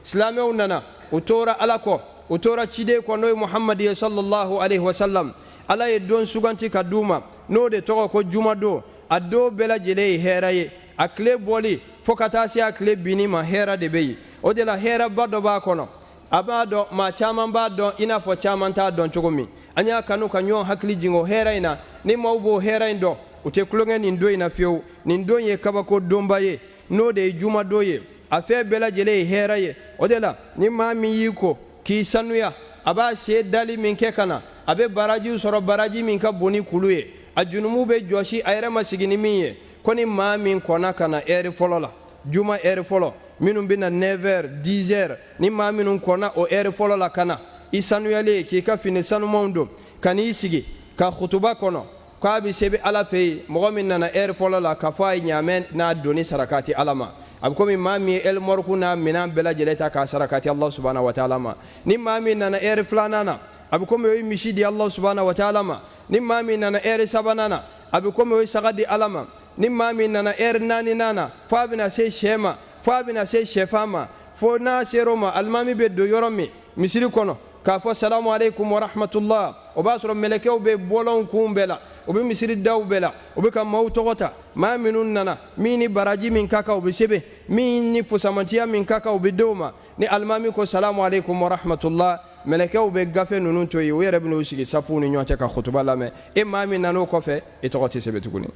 Silamɛw nana, u tora Ala kɔ, u tora ciden kɔ, n'o ye Muhamadi ye sallallahu alaihi wasallam. Ala ye don suganti ka d'u ma, n'o de tɔgɔ ko jumadon. A don bɛɛ lajɛlen ye hɛrɛ ye. A tile bɔli fo ka taa se a tile binni ma, hɛrɛ de bɛ yen. O de la, hɛrɛba dɔ b'a kɔnɔ. A b'a dɔn, maa caman b'a dɔn i n'a fɔ caman t'a dɔn cogo min. An y'a kanu ka ɲɔgɔn hakili jigin o hɛrɛ in na. Ni maaw b'o hɛrɛ in dɔn, u tɛ tulonkɛ nin don in na fiyewu. Nin don ye kabako donba ye, n'o de ye jumadon ye. A fɛn bɛɛ lajɛlen ye hɛrɛ ye. O de la, ni maa min y'i ko k'i sanuya, a b'a sen dali min kɛ ka na, a bɛ barajiw sɔrɔ, baraji min ka bon ni kulu ye. A junumu bɛ jɔsi a yɛrɛ ma sigi ni min ye. Ko ni maa min kɔnna ka na ɛri fɔlɔ la, juma ɛri fɔlɔ, minnu bɛ na 9 heures, 10 heures, ni maa minnu kɔnna o ɛri fɔlɔ la ka na i sanuyalen, k'i ka fini sanumanw don, ka n'i sigi ka kutuba kɔnɔ, k'a bɛ sɛbɛn Ala fɛ yen, mɔgɔ min nana ɛri fɔlɔ la, k'a fɔ a ye ɲaamɛ n'a doni sarakati Ala ma, a bɛ komi maa min ye ɛlimɔriku n'a minɛn bɛɛ lajɛlen ta k'a sarakati Allah subahana wa taala ma. Ni maa min nana ɛri filanan na, a bɛ komi o ye misi di Allah subahana wa taala ma. Ni maa min nana ɛri sabanan na, a bɛ komi o ye saga di Ala ma. Ni maa min nana ɛri naaninan na, fo a bɛna se sɛ ma, fo a bɛna se sɛfan ma, fo n'a ser'o ma, alimami bɛ don yɔrɔ min misiri kɔnɔ k'a fɔ salamu aleykum wa rahmatullah, o b'a sɔrɔ mɛlɛkɛw bɛ bɔlɔnw kun bɛɛ la, u bɛ misiri daw bɛɛ la, u bɛ ka maaw tɔgɔ ta. Maa minnu nana, min ni baraji min ka kan, o bɛ sɛbɛn, min ni fusamantiya min ka kan, o bɛ d'o ma. Ni alimami ko salamu aleykum wa rahmatullah, mɛlɛkɛw bɛ gafe ninnu to yen, u yɛrɛ bɛ n'u sigi safuw ni ɲɔgɔn cɛ ka kutuba lamɛn. E maa min nan'o kɔfɛ, e tɔgɔ tɛ sɛbɛn tuguni.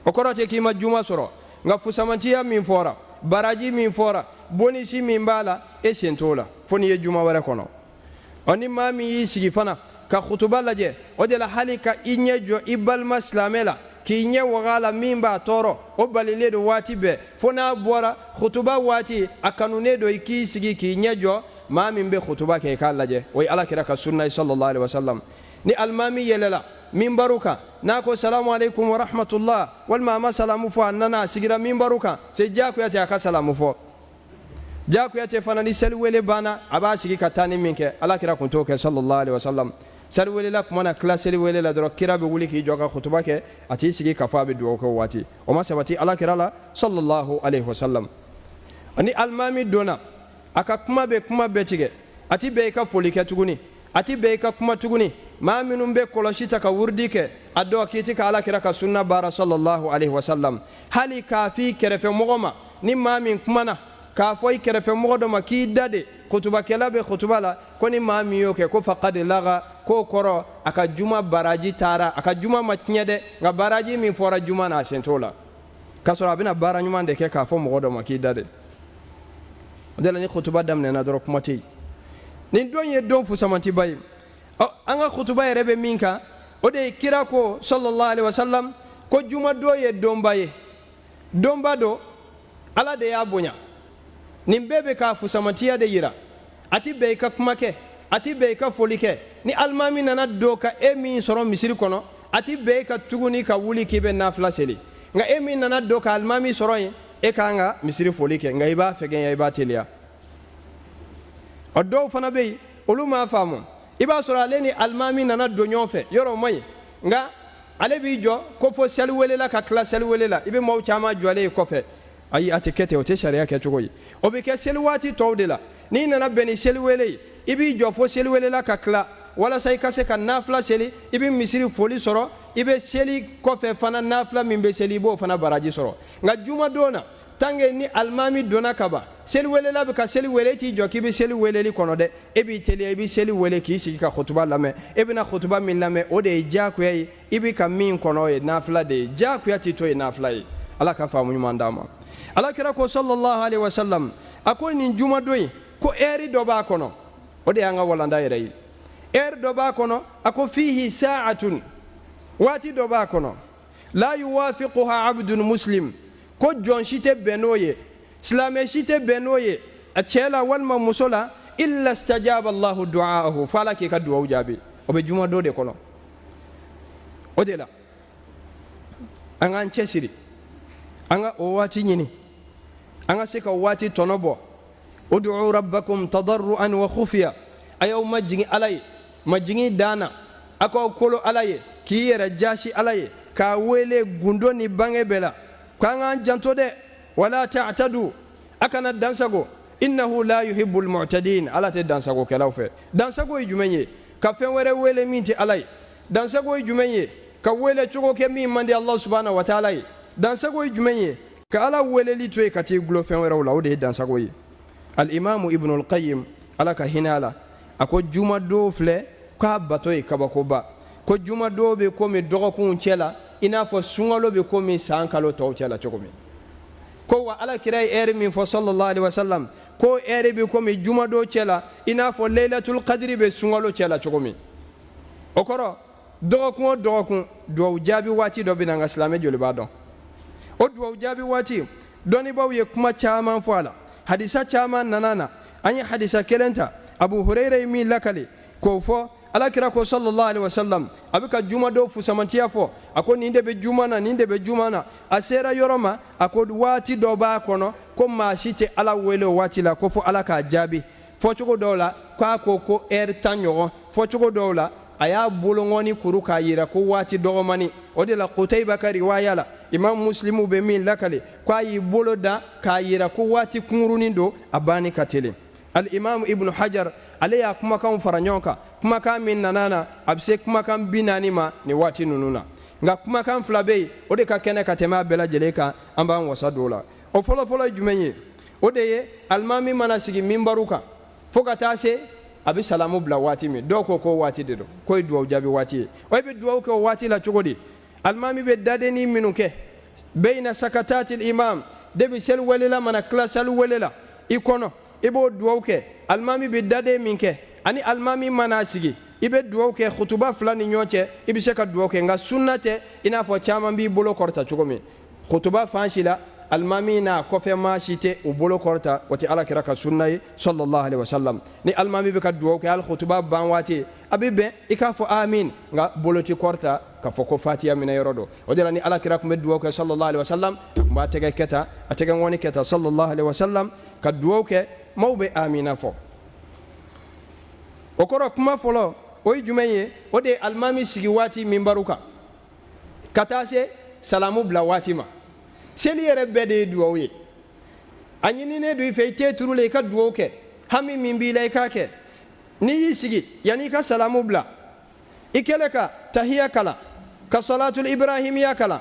O kɔrɔ tɛ k'i ma juma sɔrɔ, nka fusamantiya min fɔra, baraji min fɔra, bonisi min b'a la, e sen t'o la fo n'i ye juma wɛrɛ kɔnɔ. Ɔ, ni maa min y'i sigi fana ka kutuba lajɛ, o de la, hali ka i ɲɛ jɔ i balima silamɛ la, k'i ɲɛ waga a la min b'a tɔɔrɔ, o balilen don waati bɛɛ, fo n'a bɔra kutuba waati. A kanunen don i k'i sigi k'i ɲɛ jɔ maa min bɛ kutuba kɛ, i k'a lajɛ. O ye Ala kira ka sunna ye sallallahu alaihi wasallam. Ni alimami yɛlɛla minbaru kan, n'a ko salamu aleykum wa rahmatullah, walima a ma salamu fɔ, a nana a sigira minbaru kan, c'est diyagoya tɛ a ka salamu fɔ. Diyagoya tɛ fana ni seliwele banna, a b'a sigi ka taa ni min kɛ, Ala kira kun t'o kɛ sallallahu alaihi wasallam. Seliwelela tuma na, tila seliwele la dɔrɔn, kira bɛ wuli k'i jɔ ka kutuba kɛ. A t'i sigi k'a fɔ a bɛ dugawu kɛ o waati, o ma sabati Ala kira la sallallahu alaihi wasallam. Ni alimami donna, a ka kuma bɛ kuma bɛɛ tigɛ. A ti bɛn i ka foli kɛ tuguni, a ti bɛn i ka kuma tuguni. Maa minnu bɛ kɔlɔsi ta ka wurudi kɛ, a dɔn k'i ti ka Ala kira ka sunna baara sallallahu alaihi wasallam. Hali k'a f'i kɛrɛfɛ mɔgɔ ma, ni maa min kumana, k'a fɔ i kɛrɛfɛ mɔgɔ dɔ ma k'i da de, kutubakɛla bɛ kutuba la, ko ni maa min y'o kɛ, ko faqad laga, k'o kɔrɔ a ka juma baraji taara. A ka juma ma tiɲɛ dɛ, nka baraji min fɔra juma na, a sen t'o la, k'a sɔrɔ a bɛna baara ɲuman de kɛ, k'a fɔ mɔgɔ dɔ ma k'i da de. O de la, ni kutuba daminɛna dɔrɔn, kuma tɛ yen. Nin don ye don fusamantiba ye. Ɔ, an ka kutuba yɛrɛ bɛ min kan, o de ye kira ko sallallahu alaihi wasallam ko jumadon ye donba ye, donba don, Ala de y'a bonya. Nin bɛɛ bɛ k'a fusamantiya de yira. A ti bɛn i ka kuma kɛ, a ti bɛn i ka foli kɛ. Ni alimami nana don ka e min sɔrɔ misiri kɔnɔ, a ti bɛn e ka tuguni ka wuli k'i bɛ nafila seli. Nka e min nana don ka alimami sɔrɔ yen, e ka kan ka misiri foli kɛ, nka i b'a fɛgɛnya, i b'a teliya. Ɔ, dɔw fana bɛ yen, olu m'a faamu. I b'a sɔrɔ ale ni alimami nana don ɲɔgɔn fɛ yɔrɔ, o man ɲi, nka ale b'i jɔ ko fo seliwelela ka tila seliwele la. I bɛ maaw caman jɔlen ye kɔfɛ. Ayi, a tɛ kɛ ten, o tɛ sariya kɛcogo ye. O bɛ kɛ seli waati tɔw de la. N'i nana bɛn ni seliwele ye, i b'i jɔ fo seliwelela ka tila, walasa i ka se ka nafila seli. I bɛ misiri foli sɔrɔ, i bɛ seli kɔfɛ fana nafila min bɛ seli, i b'o fana baraji sɔrɔ. Nka jumadon na, tant que ni alimami donna ka ban, seliwelela bɛ ka seli wele, e t'i jɔ k'i bɛ seli weleli kɔnɔ dɛ. E b'i teliya, i bɛ seli wele k'i sigi ka kutuba lamɛn. E bɛna kutuba min lamɛn, o de ye diyagoya ye. I bɛ ka min kɔnɔ, o ye nafila de ye. Diyagoya tɛ to ye nafila ye. Ala ka faamu ɲuman d'an ma. Ala kira ko sallallahu alaihi wasallam, a ko nin jumadon in, ko ɛri dɔ b'a kɔnɔ, o de y'an ka walanda yɛrɛ ye. Ɛri dɔ b'a kɔnɔ, a ko fihi sa'atun, waati dɔ b'a kɔnɔ, la yuwafiquha abdun muslim, ko jɔn si tɛ bɛn n'o ye, silamɛ si tɛ bɛn n'o ye, a cɛ la walima muso la, illa stajaba allahu du'aahu, fo Ala k'i ka duwawu jaabi. O bɛ jumadon de kɔnɔ. O de la, an k'an cɛsiri, an ka o waati ɲini, an ka se ka waati tɔnɔ bɔ. Ud'u rabbakum tadarruan wa khufiya, a y'aw majigin Ala ye majigin dan na, a k'aw kolo Ala ye, k'i yɛrɛ jaasi Ala ye, k'a wele gundo ni bange bɛɛ la. K'an k'an janto dɛ, wala ta'tadu, a kana dansago. Innahu la yuhibbul mu'tadin. Ala tɛ dansagokɛlaw fɛ. Dansago ye jumɛn ye? Ka fɛn wɛrɛ wele min tɛ Ala ye. Dansago ye jumɛn ye? Ka wele cogo kɛ min man di Allah subahana wa taala ye. Dansago ye jumɛn ye? Ka Ala weleli to yen ka t'i gulon fɛn wɛrɛw la, o de ye dansago ye. Alimamu Ibnul Qayyim, Ala ka hinɛ a la, a ko jumadon filɛ k'a bato ye kabakoba, ko jumadon bɛ komi dɔgɔkunw cɛ la, i n'a fɔ sunkalo bɛ komi san kalo tɔw cɛ la cogo min. Ko wa Ala kira ye ɛri min fɔ, sallallahu alaihi wasallam, ko ɛri bɛ komi jumadon cɛ la, i n'a fɔ Leilatul Qadri bɛ sunkalo cɛ la cogo min. O kɔrɔ, dɔgɔkun o dɔgɔkun duwawu jaabi waati dɔ bɛ na, nka silamɛ joli b'a dɔn o duwawu jaabi waati? Dɔnnibaaw ye kuma caman fɔ a la, hadisa caman nana na. An ye hadisa kelen ta, Abu Hurayra ye min lakale k'o fɔ. Ala kira ko, sallallahu alaihi wasallam, a bɛ ka jumadon fusamantiya fɔ. A ko nin de bɛ juma na, nin de bɛ juma na. A sera yɔrɔ ma, a ko waati dɔ b'a kɔnɔ ko maa si tɛ Ala wele o waati la ko fo Ala k'a jaabi. Fɔcogo dɔw la, k'a ko ko ɛri 10 ɲɔgɔn. Fɔcogo dɔw la, a y'a bolonkɔni kuru k'a yira ko waati dɔgɔmani. O de la, Kutayba ka riwaya la, Imam Muslimu bɛ min lakale, k'a y'i bolo da k'a yira ko waati kunkurunin don, a banni ka teli. Alimamu Ibnu Hajar, ale y'a kumakanw fara ɲɔgɔn kan. Kumakan min nana na, a bɛ se kumakan 40 ma nin waati ninnu na, nka kumakan fila bɛ yen, o de ka kɛnɛ ka tɛmɛ a bɛɛ lajɛlen kan. An b'an wasa don o la. O fɔlɔfɔlɔ ye jumɛn ye? O de ye alimami mana sigi minbaru kan fo ka taa se a bɛ salamu bila waati min. Dɔw ko k'o waati de don, k'o ye duwawu jaabi waati ye. O e bɛ duwawu kɛ o waati la cogo di? Alimami bɛ dadenni minnu kɛ, beyina sakatatil imam, debi seli welela mana tila seli wele la i kɔnɔ, i b'o duwawu kɛ. Alimami bɛ daden min kɛ, ani alimami mana sigi, i bɛ duwawu kɛ. Kutuba fila ni ɲɔgɔn cɛ, i bɛ se ka duwawu kɛ, nka sunna tɛ i n'a fɔ caman b'i bolo kɔrɔta cogo min. Kutuba fan si la, alimami n'a kɔfɛ maa si tɛ u bolo kɔrɔta, o tɛ ala kira ka sunna ye, sallallahu alaihi wasallam. Ni alimami bɛ ka duwawu kɛ, hali kutuba ban waati, a bɛ bɛn i k'a fɔ amin, nka bolo tɛ kɔrɔta k'a fɔ ko fatiya minɛ yɔrɔ don. O de la, ni ala kira tun bɛ duwawu kɛ, sallallahu alaihi wasallam, a tun b'a tɛgɛ kɛ tan, a tɛgɛ ŋɔni kɛ tan, sallallahu alaihi wasallam, ka duwawu kɛ, maaw bɛ amina fɔ. O kɔrɔ, kuma fɔlɔ, o ye jumɛn ye? O de ye alimami sigi waati minbaru kan ka taa se salamu bila waati ma. Seli yɛrɛ bɛɛ de ye duwawu ye. A ɲininen don i fɛ, i tɛ turu la, i ka duwawu kɛ, hami min b'i la, i k'a kɛ. N'i y'i sigi, yanni i ka salamu bila, i kɛlen ka tahiya kalan, ka salatul ibrahimiya kalan,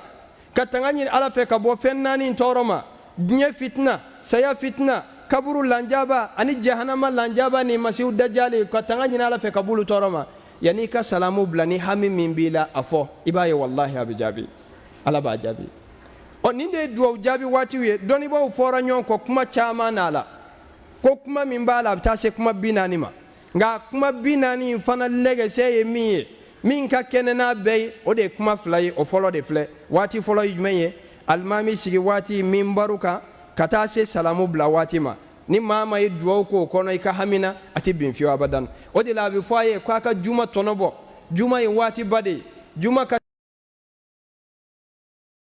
ka tanga ɲini Ala fɛ ka bɔ fɛn naani tɔɔrɔ ma: diɲɛ fitina, saya fitina, kaburu lanjaba ani jahanama lanjaba ni masiw dajali, ka tanga ɲini Ala fɛ ka b'olu tɔɔrɔ ma. Yanni i ka salamu bila, ni hami min b'i la, a fɔ, i b'a ye walahi a bɛ jaabi, Ala b'a jaabi. Ɔ, nin de ye duwawu jaabi waatiw ye. Dɔnnibaaw fɔra ɲɔgɔn kɔ kuma caman n'a la, ko kuma min b'a la, a bɛ taa se kuma 40 ma. Nka kuma 40 in fana lɛgɛsɛ ye min ye, min ka kɛnɛ n'a bɛɛ ye, o de ye kuma fila ye. O fɔlɔ de filɛ. Waati fɔlɔ ye jumɛn ye? Alimami sigi waati minbaru kan ka taa se salamu bila waati ma. Ni maa ma ye duwawu k'o kɔnɔ, i ka hamina a tɛ bin fiyewu, abadan. O de la, a bɛ fɔ a ye k'a ka juma tɔnɔ bɔ. Juma ye waatiba de ye. Juma ka